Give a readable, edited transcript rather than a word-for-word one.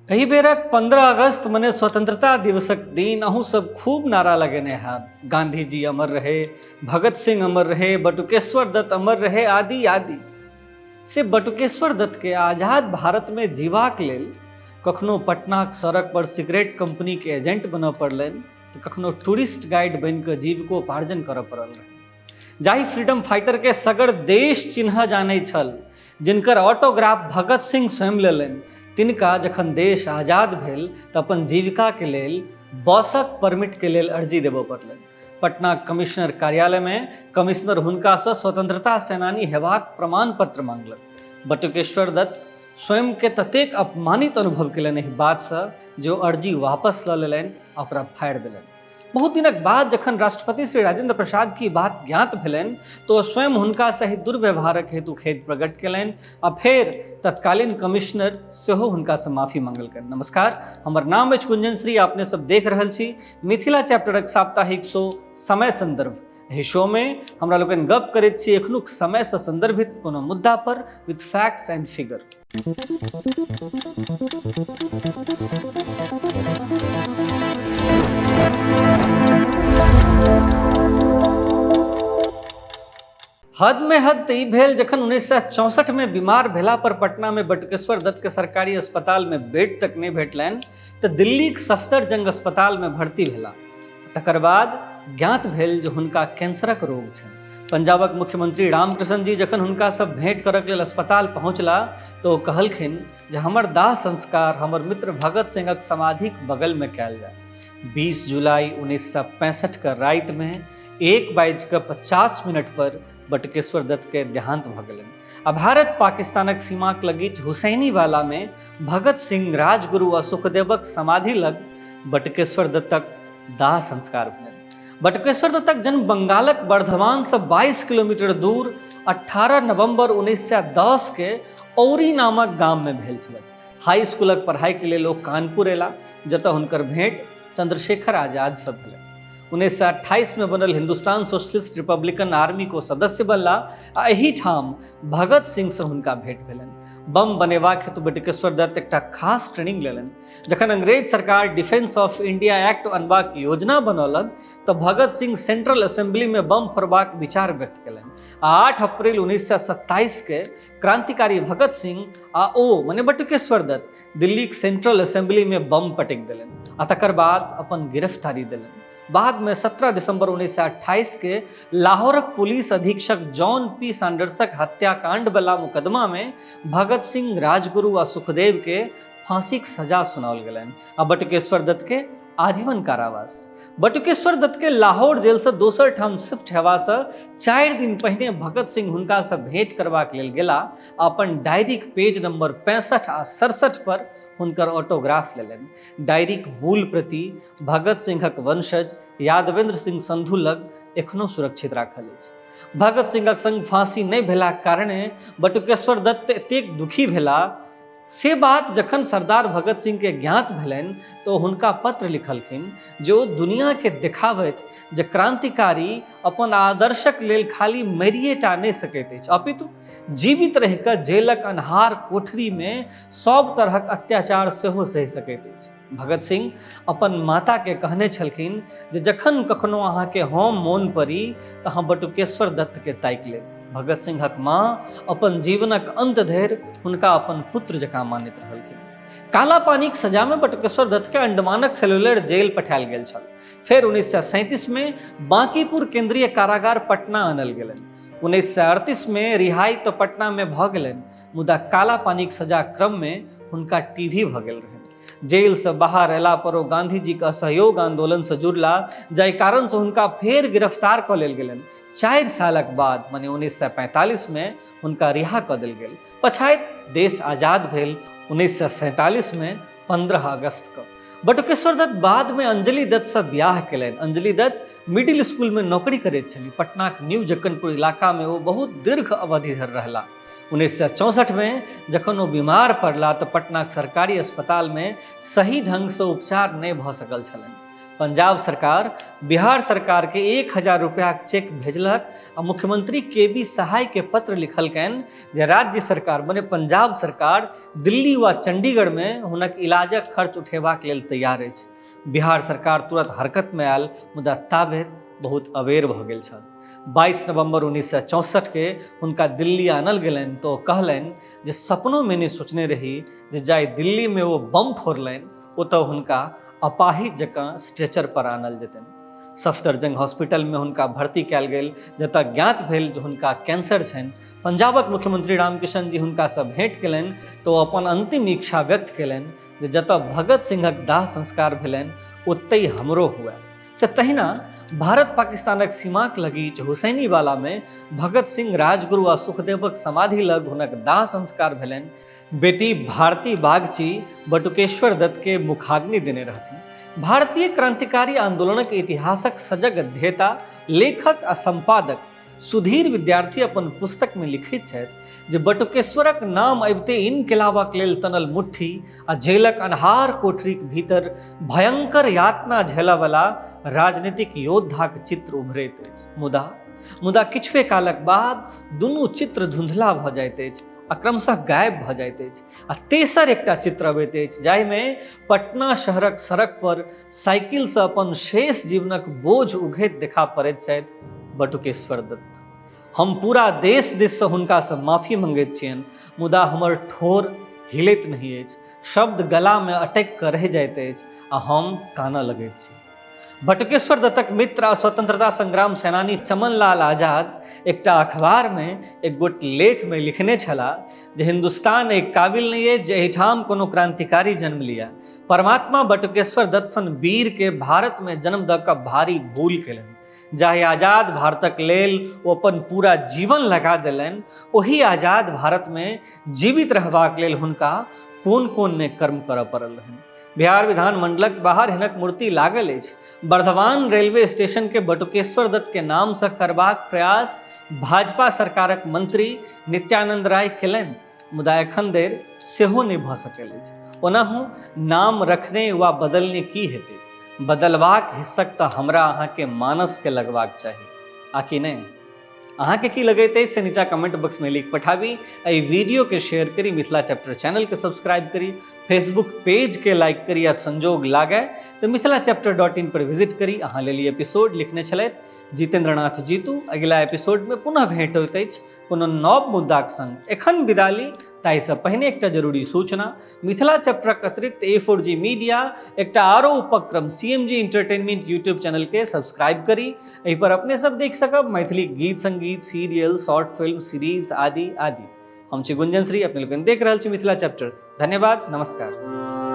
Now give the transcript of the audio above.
एहि बेरक 15 अगस्त मने स्वतंत्रता दिवसक दिन अहूँ सब खूब नारा लगेने हैब। गांधी जी अमर रहे, भगत सिंह अमर रहे, बटुकेश्वर दत्त अमर रहे आदि आदि। से बटुकेश्वर दत्त के आजाद भारत में जीवाक लेल कखनो पटनाक सड़क पर सिगरेट कंपनी के एजेंट बनऽ पड़लनि तऽ कखनो टूरिस्ट गाइड बनि कऽ जीविकोपार्जन करऽ पड़ल रहनि। जाहि फ्रीडम फाइटर के सगर देश चिन्ह जानै छल, जिनकर ऑटोग्राफ भगत सिंह स्वयं लेलनि, तिनका जखन देश आजाद भेल तऽ अपन जीविका के लेल बसक परमिट के लेल अर्जी देबऽ पड़लनि। पटनाक कमिश्नर कार्यालय में कमिश्नर हुनकासँ स्वतंत्रता सेनानी हेबाक प्रमाण पत्र मांगलक। बटुकेश्वर दत्त स्वयं के ततेक अपमानित अनुभव केलनि एहि बातसँ जे ओ अर्जी वापस लऽ लेलनि आ ओकरा फाड़ि देलनि। बहुत दिनक बाद जखन राष्ट्रपति श्री राजेंद्र प्रसाद की बात ज्ञात भेलनि तऽ ओ स्वयं हुनका सहित दुर्व्यवहारक हेतु खेद प्रकट केलनि आ फेर तत्कालीन कमिश्नर सेहो हुनकासँ माफी मंगलकनि। नमस्कार, हमर नाम अछि कुंजन श्री, अपने सब देख रहल छी मिथिला चैप्टरक साप्ताहिक शो समय संदर्भ। एहि शो में हमरा लोकनि गप करैत छी एखनुक समयसँ संदर्भित कोनो मुद्दा पर विथ फैक्ट्स एंड फिगर। हद में हद तऽ ई भेल जखन 1964 में बीमार भेला पर पटना में बटुकेश्वर दत्त के सरकारी अस्पताल में बेड तक नहीं भेटलनि तऽ दिल्लीक सफदरजंग अस्पताल में भर्ती भेला। तकर बाद ज्ञात भेल जे हुनका कैंसरक रोग छनि। पंजाबक मुख्यमंत्री रामकृष्ण जी जखन हुनकासँ भेंट करक लेल अस्पताल पहुँचला तऽ ओ कहलखिन जे हमर दाह संस्कार हमर मित्र भगत सिंहक समाधिक बगलमे कयल जाय। 20 जुलाई 1965 के रातिमे 1:50 पर बटुकेश्वर दत्त के देहांत भऽ गेलनि आ भारत पाकिस्तानक सीमाक लगीच हुसैनीवालामे भगत सिंह, राजगुरु आ सुखदेवक समाधि लग बटुकेश्वर दत्तक दाह संस्कार भेलनि। बटुकेश्वर दत्तक जन्म बंगालक बर्धमानसँ 22 किलोमीटर दूर 18 नवंबर 1910 के औरी नामक गाममे भेल छलनि। हाई स्कूलक पढ़ाइके लेल ओ कानपुर अयला, जतय हुनकर भेंट चंद्रशेखर आजादसँ भेलनि। 1928 में बनल हिंदुस्तान सोशलिस्ट रिपब्लिकन आर्मी को सदस्य बनला आ एही ठाम भगत सिंह से हुनका भेंट भेलनि। बम बनेबाक हेतु बटुकेश्वर दत्त एकटा खास ट्रेनिंग लेलनि। जखन अंग्रेज सरकार डिफेंस ऑफ इंडिया एक्ट अनबाक योजना बनौलक तऽ भगत सिंह सेंट्रल असेंबली में बम फोड़बाक विचार व्यक्त केलनि आ 8 अप्रैल 1927 के क्रांतिकारी भगत सिंह आ ओ मने बटुकेश्वर दत्त दिल्लीक सेंट्रल असेंबली में बम पटकि देलनि आ तकर बाद अपन गिरफ्तारी देलनि। बाद में 17 दिसंबर 1928 के लाहौरक पुलिस अधीक्षक जॉन पी सैंडर्सक हत्याकांड वाला मुकदमा में भगत सिंह, राजगुरु आ सुखदेव के फांसीक सजा सुनाओल गेलनि आ बटुकेश्वर दत्त के आजीवन कारावास। बटुकेश्वर दत्त के लाहौर जेल से दोसर ठाम शिफ्ट हेबा से 4 दिन पहिने भगत सिंह हुनका से भेंट करबाक लेल गेला आ अपन डायरीक पेज नंबर 65 आ 67 पर हुनकर ऑटोग्राफ लेलनि। डायरीक मूल प्रति भगत सिंहक वंशज यादवेंद्र सिंह संधू लग एखनो सुरक्षित राखल अछि। भगत सिंहक संग फांसी नहि भेलाक कारणे बटुकेश्वर दत्त एतेक दुखी भेला से बात जखन सरदार भगत सिंह के ज्ञात भेलनि तऽ ओ हुनका पत्र लिखलखिन जे ओ दुनिया के देखाबथि जे क्रांतिकारी अपन आदर्शक लेल खाली मरिए टा नहि सकैत अछि, अपितु जीवित रहि कऽ जेलक अन्हार कोठरी में सब तरहक अत्याचार सेहो सहि सकैत अछि। भगत सिंह अपन माता के कहने छलखिन जे जखन कखनो अहाँके हम मोन पड़ी तऽ अहाँ बटुकेश्वर दत्त के ताकि लेब। भगत सिंहक माँ अपन जीवनक अंत धरि हुनका अपन पुत्र जकाँ मानैत रहलखिन। काला पानीक सजा में बटुकेश्वर दत्त के अंडमानक सेलुलर जेल पठायल गेल छल। फेर 1937 में बांकीपुर केंद्रीय कारागार पटना आनल गेलनि। 1938 में रिहाई तऽ पटना में भऽ गेलनि, मुदा काला पानीक सजा क्रम में हुनका टीवी भऽ गेल रहनि। जेल से बाहर अयला पर ओ गांधी जी के असहयोग आंदोलन से जुड़ला, जाहि कारण से हुनका फेर गिरफ्तार कऽ लेल गेलनि। 4 सालक बाद मने 1945 में हुनका रिहा कऽ देल गेल। पछाति देश आजाद भेल 1947 में 15 अगस्त के। बटुकेश्वर दत्त बाद में अंजलि दत्त से ब्याह केलनि। अंजलि दत्त मिडिल स्कूल में नौकरी करैत छली। पटनाक न्यू जक्कनपुर इलाका में ओ बहुत दीर्घ अवधि धरि रहला। 1964 में जखन ओ बीमार पड़ला तऽ पटनाक सरकारी अस्पताल में सही ढंग से उपचार नहि भऽ सकल छलनि। पंजाब सरकार बिहार सरकारके 1000 रुपैआके चेक भेजलक आ मुख्यमंत्री के बी सहायके पत्र लिखलकनि जे राज्य सरकार मने पंजाब सरकार दिल्ली वा चंडीगढ़मे हुनक इलाजक खर्च उठेबाक लेल तैयार अछि। बिहार सरकार तुरंत हरकतमे आयल, मुदा ताबेत बहुत अबेर भऽ गेल छल। 22 नवंबर 1964 के हुनका दिल्ली आनल गेलनि तऽ ओ कहलनि जे सपनोमे नहि सोचने रही जे जाहि दिल्लीमे ओ बम फोड़लनि ओतऽ हुनका अपाहिज जकाँ स्ट्रेचर पर आनल जेतनि। सफदरजंग हॉस्पिटलमे हुनका भर्ती कयल गेल, जतऽ ज्ञात भेल जे हुनका कैंसर छनि। पंजाबक मुख्यमंत्री रामकिशन जी हुनकासँ भेंट केलनि तऽ ओ अपन अंतिम इच्छा व्यक्त केलनि जे जतऽ भगत सिंहक दाह संस्कार भेलनि ओतहि हमरो हुए। से तहिना भारत पाकिस्तानक सीमाक लगीच हुसैनीवालामे भगत सिंह, राजगुरु आ सुखदेवक समाधि लग हुनक दाह संस्कार भेलनि। बेटी भारती बागची बटुकेश्वर दत्तके मुखाग्नि देने रहथिन। भारतीय क्रांतिकारी आंदोलनक इतिहासक सजग अध्येता, लेखक आ संपादक सुधीर विद्यार्थी अपन पुस्तकमे लिखैत छथि जे बटुकेश्वरक नाम अबिते इनकलाबक लेल तनल मुट्ठी आ जेलक अन्हार कोठरीक भीतर भयंकर यातना झेलऽवला राजनीतिक योद्धाक चित्र उभरैत अछि। मुदा मुदा किछुए कालक बाद दुनू चित्र धुंधला भऽ जाइत अछि आ क्रमशः गायब भऽ जाइत अछि आ तेसर एकटा चित्र अबैत अछि जाहिमे पटना शहरक सड़क पर साइकिलसँ अपन शेष जीवनक बोझ उघैत देखा पड़ैत छथि बटुकेश्वर दत्त। हम पूरा देश दिससँ हुनकासँ माफी मंगैत छियनि, मुदा हमर ठोर हिलैत नहि अछि, शब्द गलामे अटकि कऽ रहि जाइत अछि आ हम कानऽ लगैत छी। बटुकेश्वर दत्तक मित्र आ स्वतंत्रता संग्राम सेनानी चमनलाल आजाद एकटा अखबारमे एक गोट लेखमे लिखने छलाह जे हिन्दुस्तान एक काबिल नहि अछि जे एहिठाम कोनो क्रांतिकारी जन्म लिअ। परमात्मा बटुकेश्वर दत्त सन वीरके भारतमे जन्म दऽ कऽ भारी भूल केलनि। जाहि आजाद भारतक लेल ओ अपन पूरा जीवन लगा देलनि, ओहि आजाद भारतमे जीवित रहबाक लेल हुनका कोन कोन ने कर्म करऽ पड़ल रहनि। बिहार विधानमंडलक बाहर हिनक मूर्ति लागल अछि। बर्धवान रेलवे स्टेशन के बटुकेश्वर दत्त के नामसँ करबाक प्रयास भाजपा सरकारक मंत्री नित्यानंद राय केलनि, मुदा एखन धरि सेहो नहि भऽ सकल अछि। ओनाहु नाम रखने वा बदलने की हेतै? बदलबाक हिस्सक तऽ हमरा अहाँके मानसके लगबाक चाही, आ कि नहि? अहाँके की लगैत अछि से नीचा कमेंट बॉक्स में लिख पठाबी। एहि वीडियो के शेयर करी, मिथिला चैप्टर चैनल के सब्सक्राइब करी, फेसबुक पेज के लाइक करी आ संजोग लागय तऽ Mithila chapter dot in per visit करी। अहाँ लेल ई एपिसोड लिखने छलथि जितेंद्र नाथ जीतू। अगिला एपिसोड में पुनः भेंट होइत अछि कोनो नव मुद्दाक संग। एखन विदा ली, ताहिसँ पहिने एकटा जरूरी सूचना। मिथिला चैप्टरक अतिरिक्त ए फोर जी मीडिया एकटा आरो उपक्रम C M G entertainment YouTube channel के सब्सक्राइब करी। एहि पर अपने सब देख सकब मैथिली गीत संगीत, सीरियल, शॉर्ट फिल्म, सीरीज आदि आदि। हम छी गुंजन श्री, अपने लोकनि देख रहल छी मिथिला चैप्टर। धन्यवाद, नमस्कार।